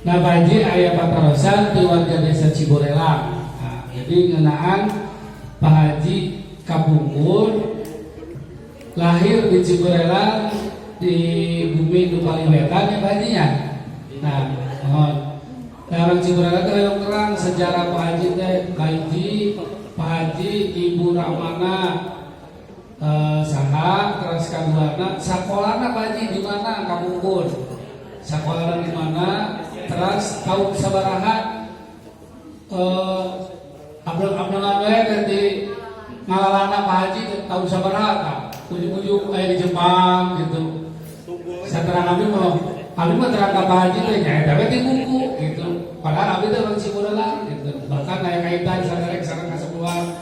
Nah, Pak Haji, aya patarosan di warga Desa Ciborelang. Nah, jadi ngeunaan Pak Haji kapungkur lahir di Ciborelang, di bumi nu paling wetan ya, Pak Haji, ya. Nah, mohon. Nah, orang Ciborelang teh hoyong terang sejarah Pak Haji teh kahiji, Pak Haji ibu ramana saha, terus kaduana sakolana Pak Haji di mana kapungkur, sakolana di mana, terus tahun sabaraha, abdang-abdangan we teh di ngalalana Pak Haji teh tahun sabaraha tah, ujung-ujung aya di Jepang gitu. Saterang abdi mah terang ka Pak Haji teh nya eta we ti buku gitu, padahal abdi teh orang Ciborelang gitu, bahkan aya kaitan saderek sareng kasepuhan.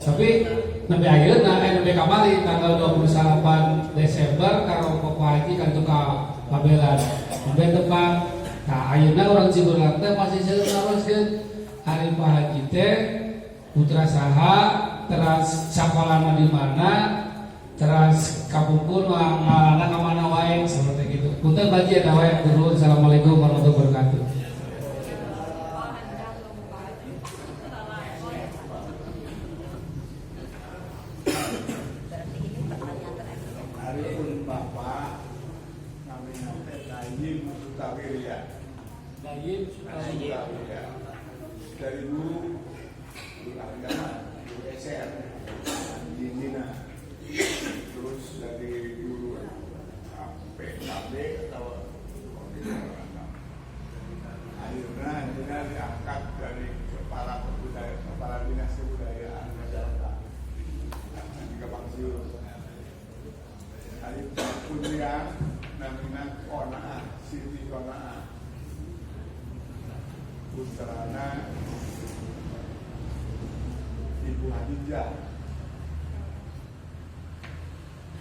Tapi nembe ayeuna, nembe kamari tanggal 28 Desember karompok Pak Haji kan ka Pabelan nembe tepang. Nah, ayeuna orang Ciborelang teh masih seueur naroskeun ari Pak Haji teh putra saha, teras sakolana di mana, teras kapungkur ngalana ka mana wae, seperti gitu. Punten, Pak Haji, eta wae. Nuhun. Assalamualaikum warahmatullahi wabarakatuh. Berarti ini pertanyaan terakhir. Ari pun bapak namanya teh Dayim Sutawirya. Dayim. Sutawirya. Dari dulu guru agama, guru SR di Mina. Terus dari guru PKB atau akhirnya dia diangkat dari kepala kebudayaan, kepala dinas kebudayaan Majalengka jika pensiun. Ari kuliah namanya Konaah, Siti Konaah, putrana Ibu Hadijah.